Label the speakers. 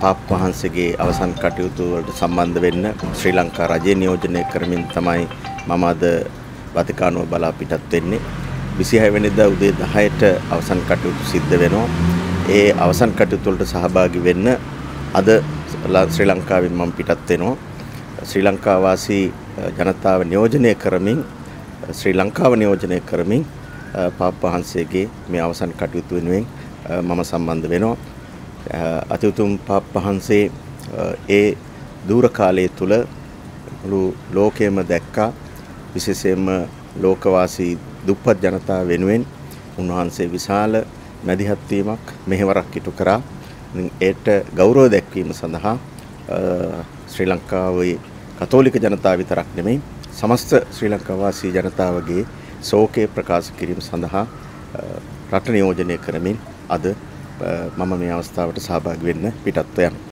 Speaker 1: පාප් වහන්සේගේ අවසන් කටයුතු වලට සම්බන්ධ වෙන්න ශ්‍රී ලංකා රජය නියෝජනය කරමින් තමයි මම අද වතිකානුව බලා පිටත් වෙන්නේ. 26 වෙනිදා උදේ 10ට අවසන් කටයුතු සිද්ධ වෙනවා. ඒ අවසන් කටයුතු වලට සහභාගී වෙන්න අද ශ්‍රී ලංකාවෙන් මම පිටත් වෙනවා. ශ්‍රී ලංකා වාසී ජනතාව නියෝජනය කරමින් ශ්‍රී ලංකාව නියෝජනය කරමින් පාප් වහන්සේගේ මේ අවසන් කටයුතු වෙනුවෙන් මම සම්බන්ධ වෙනවා. අති උතුම් පාප් වහන්සේ ඒ දුර කාලය තුල මුළු ලෝකයම දැක්කා. විශේෂයෙන්ම ලෝකවාසී දුප්පත් ජනතාව වෙනුවෙන් උන්වහන්සේ විශාල මැදිහත් වීමක් මෙහෙවරක් ඉටු කරා. ඉතින් ඒට ගෞරව දැක්වීම සඳහා ශ්‍රී ලංකාවේ කතෝලික ජනතාව විතරක් නෙමෙයි සමස්ත ශ්‍රී ලංකා වාසී ජනතාවගේ ශෝකය ප්‍රකාශ කිරීම සඳහා රට නියෝජනය කරමින් අද මම මේ අවස්ථාවට සහභාගී වෙන්න පිටත්ව යනවා.